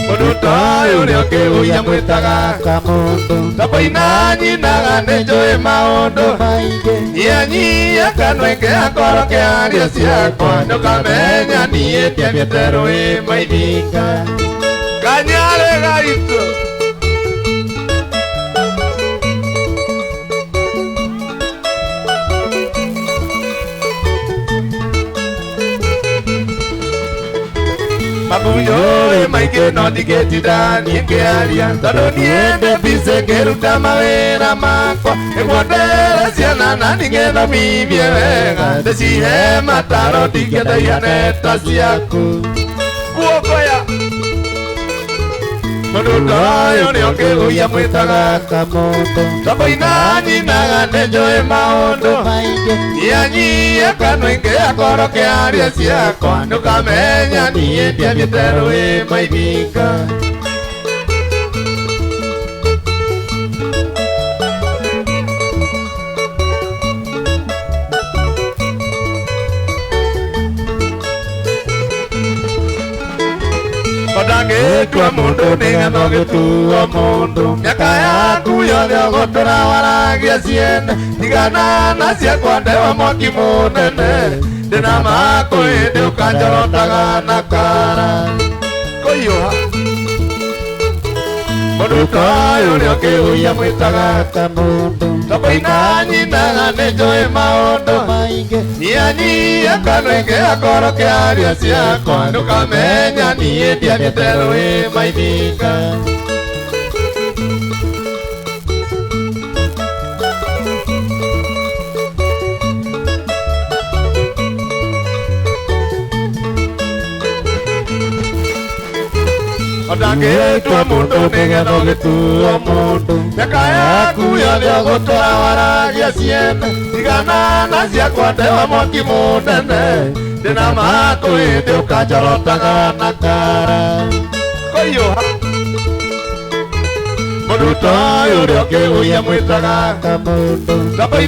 mũndũ toĩ ũrĩa ũkĩhuia mwĩtaga kamũndũ tokoina nyinaga nĩ njũĩ maũndũ maingĩ nyia kanua akorwo kĩaria ciakwa ndũkamenya niĩ ndiathiĩte rũĩ mainika. Kanyarĩ gaitũ. Maingĩ no ndingĩtinda niĩ ngĩaria tondũ niĩ ndĩ busy ngĩruta mawĩra makwa nĩguo ndere ciana na ningĩthomithie wega ndĩcihe mataro ndingĩenda ihane ta ciaku guokoya mũndũ ta ũyũ nĩũkĩgũia mwĩtaga Kamondo tondũ nyinaga nĩnjũĩ maũndũ maingĩ Nyanyie kanua ingĩakorwo kĩaria ciakwa ndũkamenya niĩ ndiathiĩte rũĩ maithinga. Ndangĩtua mũndũ nĩgetha ũgĩtuo mũndũ mĩaka yaku yothe ũgũtũra waragia ciene tigana na ciakwa ndewa mwaki mũnene ndĩna makũ hĩndĩ ũkanjorotaga na kara kũiyũha mũndũ ta ũyũ nĩũkĩũia mwĩtaga Kamondo tondũ nyinaga nĩnjũĩ maũndũ maingĩ Nyanyie kanua ingĩakorwo kĩaria ciakwa ndũkamenya niĩ ndiathiĩte rũĩ maithinga. Ndangĩtua mũndũ nĩgetha ũgĩtuo mũndũ mĩaka yaku yothe ũgũtũra waragia ciene tigana na ciakwa ndewa mwaki mũnene ndĩna makũ hĩndĩ ũkanjorotaga na kara kũiyũha mũndũ ta ũyũ ũrĩa ũkĩgũia mwĩtaga Kamondo tondũ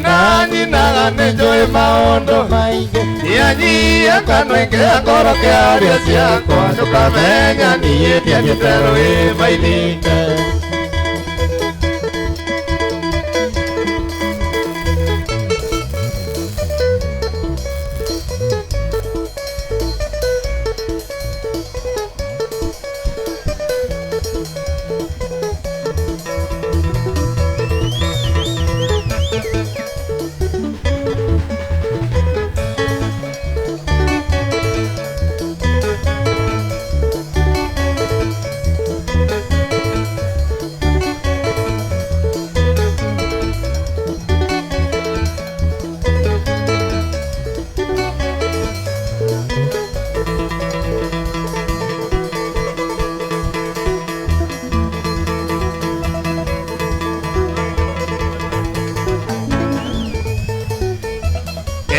nyinaga nĩnjũĩ maũndũ maingĩ Nyanyie kanua ingĩakorwo kĩaria ciakwa ndũkamenya niĩ ndiathiĩte rũĩ maithinga.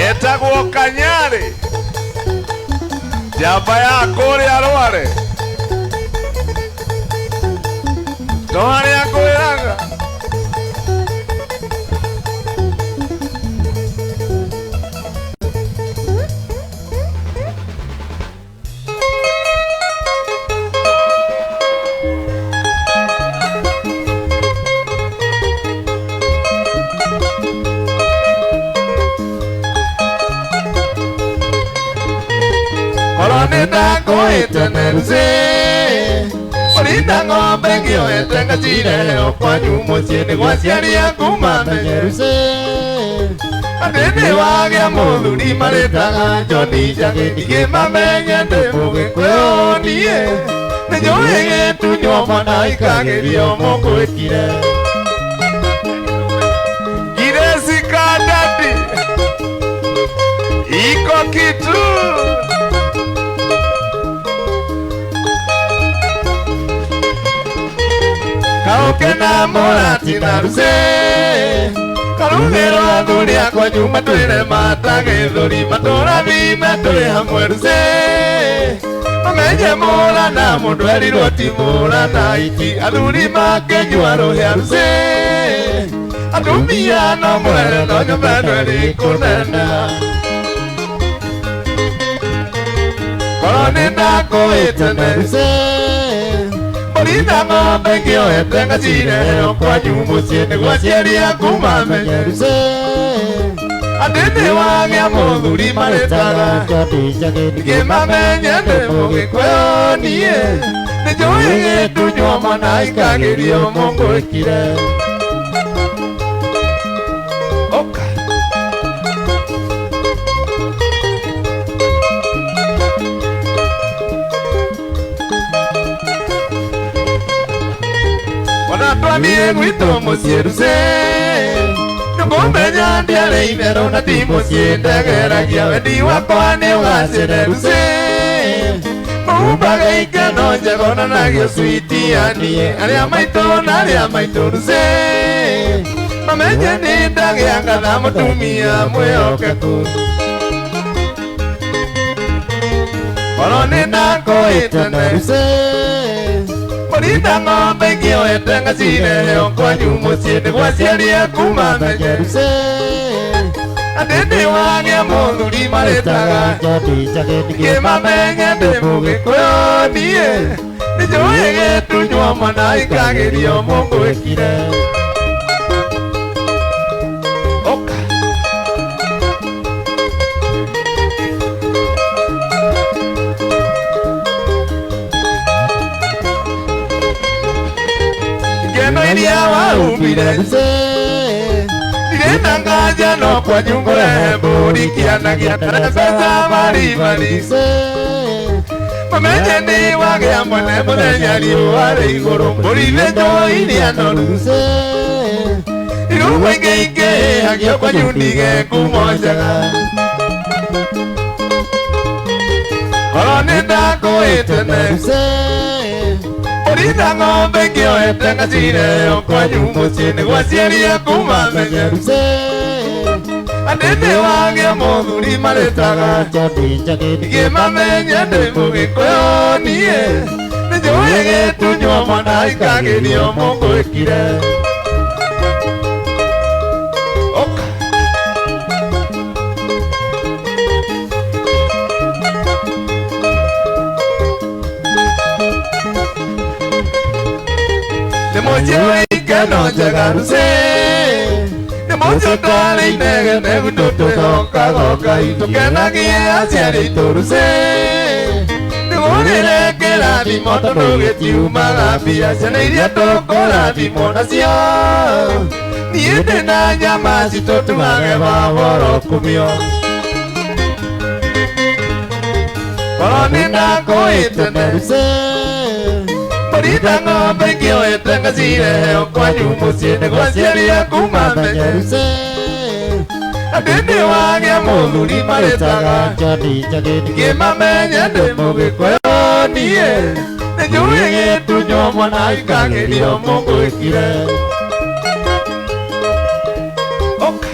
Etagwo Kanyarĩ njamba ya kũrĩa Rware no harĩa ngwĩraga korwo nĩndakũĩte neruse mũrinda ng'ombe ngĩoete ngacireheo kwanyu mũciĩ nĩguo aciari aku mamenye Ruse atĩ nĩwagĩa mũthuri marĩtaga John Njagi ndingĩmamenye ndĩ mũgĩkũyũ niĩ nĩnjũĩ gĩtunywo mwana ikagĩrio mũgwĩkire Giresika dadi iko kitu Kauke na mũrati na ruse karugĩrwo athuri akwa nyuma twĩre mata gĩthũri matũrathime twĩ hamwe ruse mamenye mũra na mũndũ erirwo ti mũra na iki athuri makĩnyua rũhĩa ruse atumia no mwere no nyũmba ĩno ĩrĩ kũnene korwo nĩndakũĩte Ruse Mũrinda ng'ombe ngĩoete ngacireheo kwanyu mũciĩ nĩguo aciari aku mamenye Ruse atĩ nĩwagĩa mũthuri marĩtaga ndingĩmamenye ndĩ mũgĩkũyũ niĩ nĩnjũĩ gĩtunywo mwana ikagĩrio mũgwĩkire Oka Ona twathiĩ gwitũ mũciĩ Ruse nĩngũmenya ndiarĩ itherũ na ti mũciĩ ndegeragia wendi wakwa nĩ ũgacĩre Ruse Mũhumbage ikeno njega onanagio switi ya niĩ arĩa maitũ na arĩa maitũ Ruse mamenye nĩ ndagĩa ngatha mũtumia mwĩhokeku Korwo nĩ ndakũĩte Ruse Mũrinda ng'ombe ingĩoete ngacirehe kwanyu mũciĩ nĩguo aciari aku mamenye Ruse Atĩ ndĩ wagĩa mũthuri marĩtaga Jodi Njagi Ngĩmamenye ndĩ mũgĩkũyũ niĩ nĩnjũĩ gĩtunywo mwana ikagĩrio mũngwĩkire Oka Ngeno iria wahumbire Ruse ndirĩ na nganja no kwanyu ngũrehe mbũri kĩanagia mbeca maribari Ruse Mamenye nĩ wagĩa mwene mũthenya riũa rĩ igũrũ mbũri thĩnjwo iria noru Ruse Irugwo ingĩ ingĩhagio kwanyu ndige ngumo njega Korwo nĩ ndakũĩte Ruse Mũrinda ng'ombe ngĩoete ngacirehe kwanyu mũciĩ nĩguo aciari aku mamenye Ruse Atĩ ndĩ wagĩa mũthuri marĩtaga Jodi Njagi Ngĩmamenye ndĩ mũgĩkũyũ niĩ nĩnjũĩ gĩtunywo mwana ikagĩrio mũngwĩkire Oka Nĩ mũciĩ wĩ ikeno njega Ruse nĩ mũciĩ ũtarĩ inegene gwitũ twĩhokaga Ngai tũkenagie aciari aitũ Ruse nĩgũrĩre kĩrathimo tondũ gĩtiumaga mbia ciana iria tũkũrathimwo nacio niĩ ndĩ na nyama citũ tugage maboro kumio Korwo nĩ ndakũĩte Ruse Mũrinda ng'ombe ingĩoete ngacirehe kwanyu mũciĩ nĩguo aciari aku mamenye Ruse Atĩ ndĩ wagĩa mũthuri marĩtaga Jodi Njagi Ngĩmamenye ndĩ mũgĩkũyũ niĩ nĩnjũĩ gĩtunywo mwana ikagĩrio mũngwĩkire Oka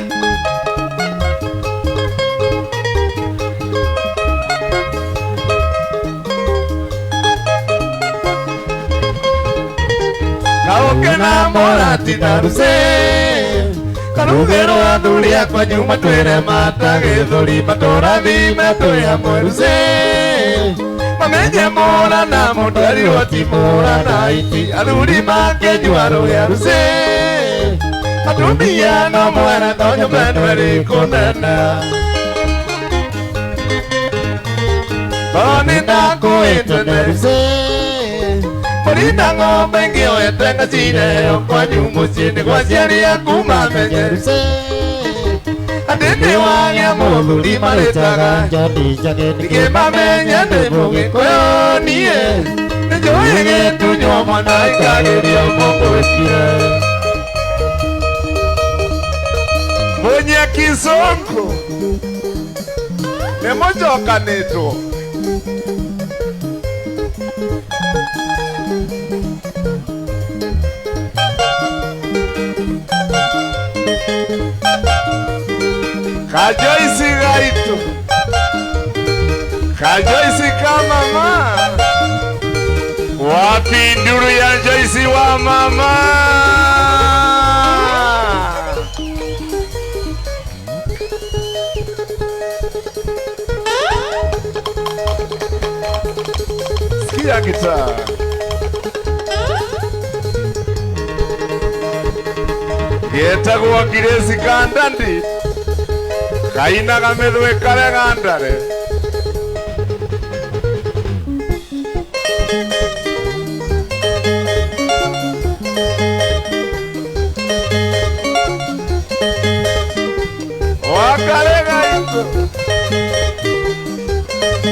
Kaũke na mũratina Ruse karugĩrwo athuri akwa nyuma twĩre mata gĩthũri matũrathime twĩ hamwe Ruse mamenye mũra na mũndũ erirwo ti mũra na iti athuri makĩnyua rũrĩa Ruse atumia no mwere tonyo meno ĩrĩ kũnene Korwo nĩ ndakũĩte Ruse Mũrinda ng'ombe ngĩoete ngacirehe kwanyu mũciĩ nĩguo aciari aku mamenye Ruse Atĩ ndĩ wagĩa mũthuri marĩtaga Jodi Njagi Ngĩmamenye ndĩ mũgĩkũyũ niĩ nĩnjũĩ gĩtunywo mwana ikagĩrio mũngwĩkire Mwenye kisongo nĩ mũcokanĩtwo Kajoisi gaitu Kajoisi kama mama Wapi nduru ya Joisi wa mama Sikia gitaa Getagwo Kiresi Kandandi Kainaga mĩthwe karega ndare Wakarega itu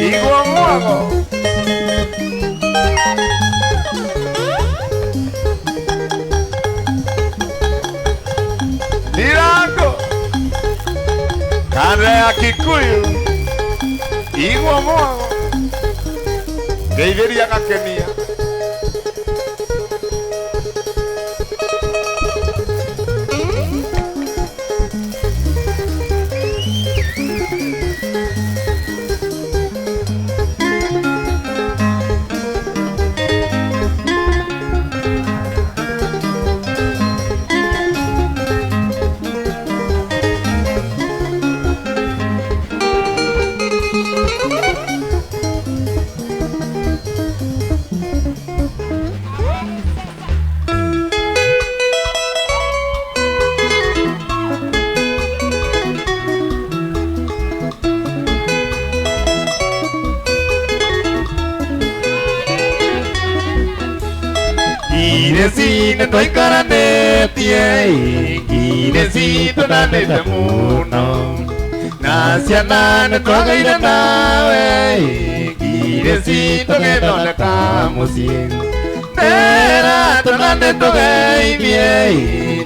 Igwa mwago Ya Kikuyu igwa mwago ngeithĩria gakenia. Ngireci nĩtwaikaranĩtie, ngireci tũnanĩte mũno, na ciana nĩtwagaire nawe, ngireci tũgĩthondeka mũciĩ. Ndĩra tũna nĩtũgeithie,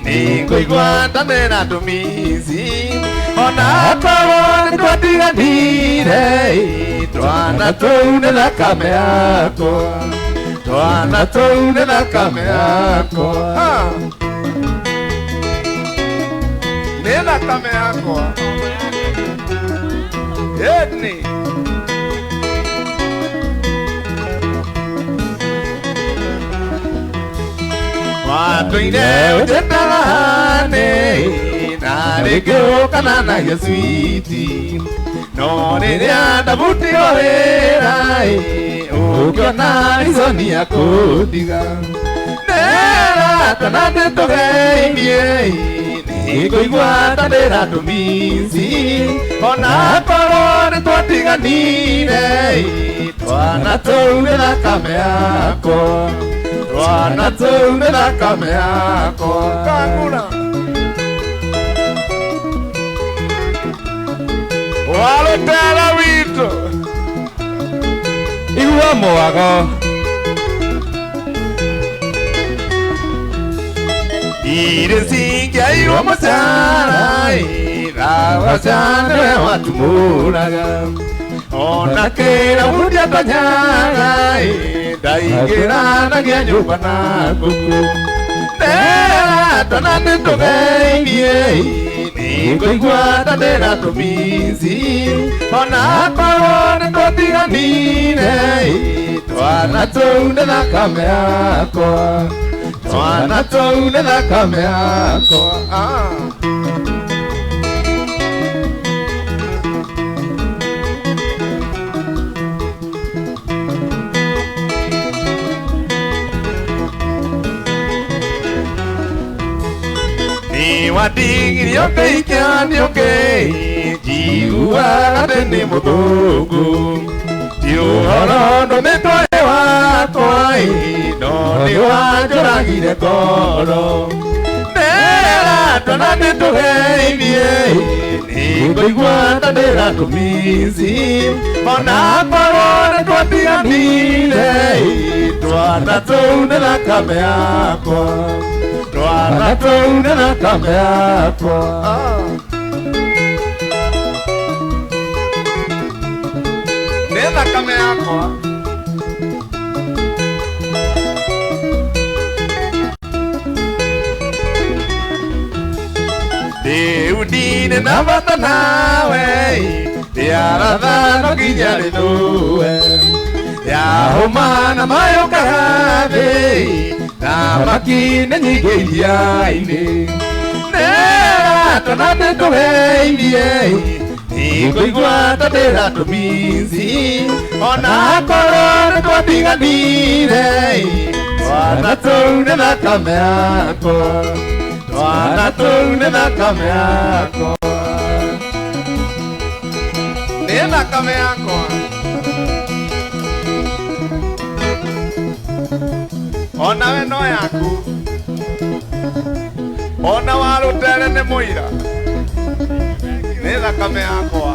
nĩngũigua ta ndĩna tũmici, ona korwo nĩtwatiganire, twana tũu nĩ thakame yakwa. Twana tũu nĩ thakame yakwa. Nĩ thakame yakwa. Ĩni. Watũire ũnjĩtaga honey, na rĩngĩ ũkananagia sweetie, no rĩrĩa ndabutirwo wĩra ũkĩona reason ya kũndiga. Ndĩra twana nĩtũgeithie, nĩngũigua ta ndĩra tũmici, ona korwo nĩtwatiganire, twana tũu nĩ thakame yakwa. Twana tũu nĩ thakame yakwa. Kangura. Warũtera witũ. Igua mwago. Irĩ cingĩairwo mũcara, thawa cia nĩwe watumũraga, ona kĩrabu ndiatonyaga, ndaingĩranagia nyũmba na ngũkũ. Ndĩra twana nĩtũgeithie, nĩngũigua ta ndĩra tũmici, ona korwo nĩtwatiganire, twana tũu nĩ thakame yakwa. Twana tũu nĩ thakame yakwa. Nĩwandigirie ũkĩikia nĩũkĩ, njiguaga atĩ nĩ mũthũngũ, ti ũhoro ndũmĩtwo ĩ wakwa, no nĩwanjũragire ngoro. Ndĩra twana nĩtũgeithie, nĩngũigua ta ndĩra tũmici, ona korwo nĩtwatiganire, twana tũu nĩ thakame yakwa. Twana tũu nĩ thakame yakwa. Nĩ thakame yakwa. Rĩu ndirĩ na bata nawe, rĩaratha no nginya rĩthũe, yahũma na mayũkaga thĩ, thamaki nĩ nyingĩ iria-inĩ. Ndĩra twana nĩtũgeithie, nĩngũigua ta ndĩra tũmici, ona korwo nĩtwatiganire, twana tũu nĩ thakame yakwa. Twana tũu nĩ thakame yakwa. Nĩ thakame yakwa. Onawe no yaku. Ona warũtere nĩ mũira. Nĩ thakame yakwa.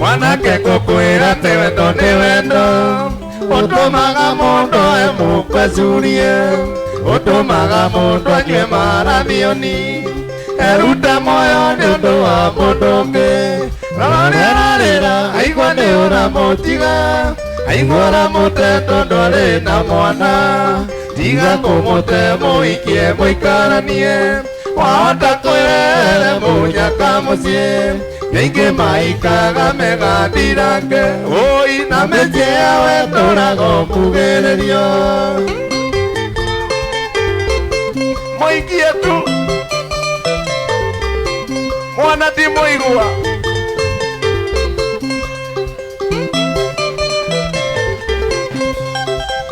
Mwanake ngũkwĩra atĩ wendo nĩ wendo ũtũmaga mũndũ emũkwacurie ũtũmaga mũndũ anyue marathioni erute moyo nĩ ũndũ wa mũndũ ũngĩ rora ũrĩa ararĩra aigua nĩ ũramũtiga aigua ũramũte tondũ arĩ na mwana tiga kũmũte mũikie mũikaranie wahota kwĩrehere mũnyaka mũciĩ nĩingĩ maikaga megathirange ũi na mĩciĩ yao ĩtũraga mbugĩrĩrio mũikie tu mwana ti mũigua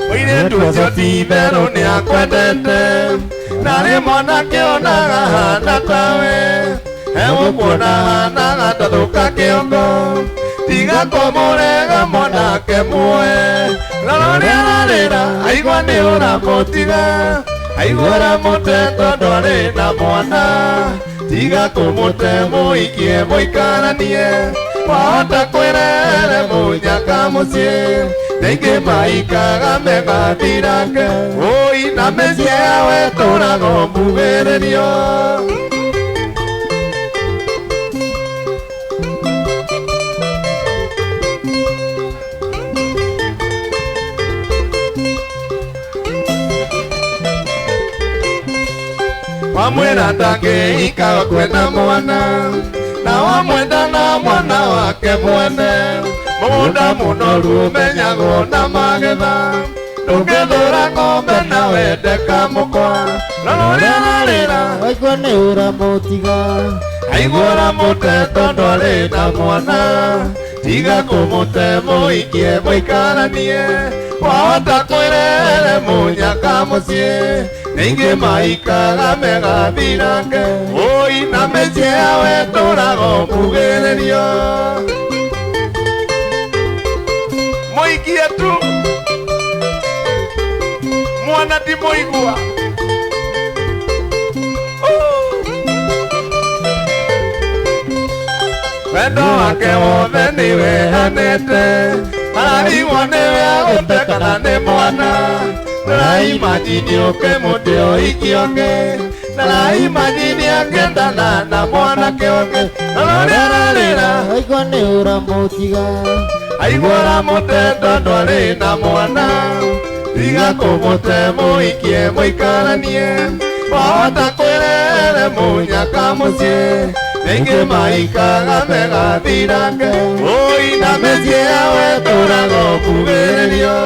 mũirĩtu ũcio ti itherũ nĩakwendete narĩ mwanake onaga hana tawe egũkuona hanaga tathũka kĩongo tiga kũmũrega mwanake muoe rora ũrĩa ararĩra aigua nĩ ũramũtiga aigua ũramũte tondũ arĩ na mwana tiga kũmũte mũikie mũikaranie wahota kwĩrehere mũnyaka mũciĩ nĩingĩ maikaga megathirange ũi na mĩciĩ yao ĩtũraga mbugĩrĩrio wamwĩra ndangĩika kwenda mwana na wamwenda na mwana wake mwene mũgũnda mũnoru ũmenyagwo na magetha ndũngĩthũra ng'ombe na wende kamũkwa rora ũrĩa ararĩra waigua nĩ ũramũtiga aigua ũramũte tondũ arĩ na mwana tiga kũmũte mũikie mũikaranie wahota kwĩrehere mũnyaka mũciĩ nĩingĩ maikaga megathirange ũi na mĩciĩ yao ĩtũraga mbugĩrĩrio mũikie tu mwana ti mũigua wendo wake wothe nĩwehanĩte ararigwo nĩwe agũte kana nĩ mwana ndaraimajini ũkĩmũte ũhiki ũngĩ ndaraimajini akĩendana na mwanake ũngĩ rora ũrĩa ararĩra waigua nĩ ũramũtiga aigua ũramũte tondũ arĩ na mwana tiga kũmũte mũikie mũikaranie wahota kwĩrehere mũnyaka mũciĩ nĩingĩ maikaga megathirange ũi na mĩciĩ yao ĩtũraga mbugĩrĩrio.